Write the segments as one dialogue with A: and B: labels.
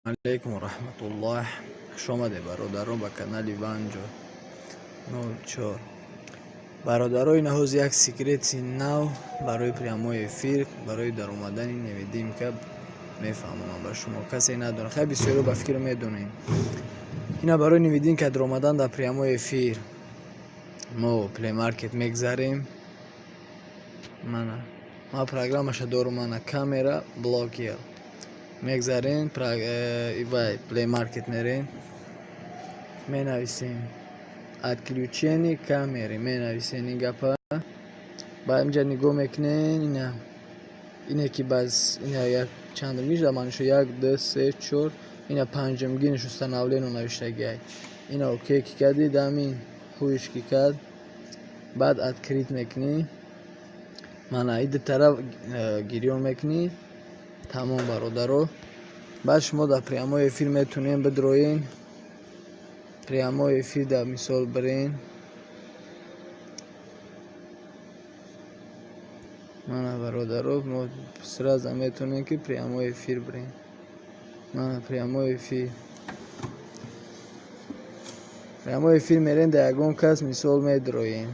A: Алейкум ва раҳматуллоҳ. Хуш омадед, бародарон, ба канали Ванҷо 04. Бародаро, ина ҳозир як секрети нав барои прямой эфир, барои даромадани невидимка мефаҳмонам ба шумо. Касе надонад, хеле бисёриҳо ба фикр медонем. Ина барои невидимка даромадан дар прямой эфир мо Play Market мегзарем. Мана, ман программаша дорум, мана камера блокер. Мегзарем, вай Play Market мерем, менависем «отключение камеры», менависем ин гапа. Баъд инҷа нигоҳ мекунем, ина ине ки баз ина як чандумгиш дар манишо як, ду, се, чор, ина панҷумгинаш «установлено» навиштагиай. Ина окей ки кардӣ, дамин ҳуиш ки кард, баъд открыть мекунӣ. Мана, и ду тараф гирён мекунӣ. Тамом, бародаро. Баъд шумо дар прямой эфир метавонед бидроен. Прямой эфир дар мисол бирен. Мана, бародаро, мо сразу метавонем ки прямой эфир бирем. Мана прямой эфир. Прямой эфир мерем, дар ягон кас мисол медроем.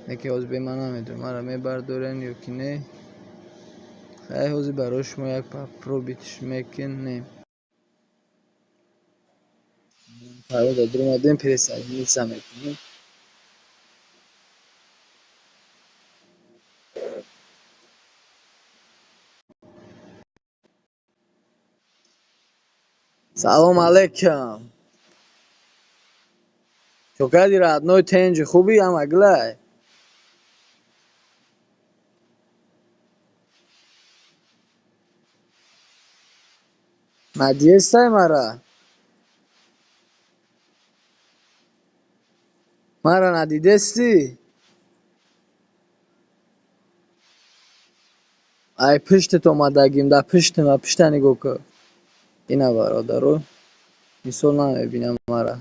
A: Яке ҳозир бе ман намедонам, маро мебардорен ё ки не. Хай, ҳозир барои шумо як попробить мекунем. Парода дуромадем, присоединиться мекунем. Салом алейкум. Чо кардӣ, родной, тенҷи, хубӣ, ҳамаглай? Надиестай мара? Мара надидестӣ? Ай пуштат омадагим, дар пуштам, пушта нигоҳ кун. Ина, бародаро, мисол намебинам мара.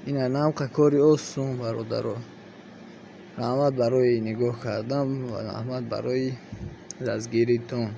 A: Ина намқа кори осон, бародаро. Раҳмат барои нигоҳ кардан ва раҳмат барои дастгиритон.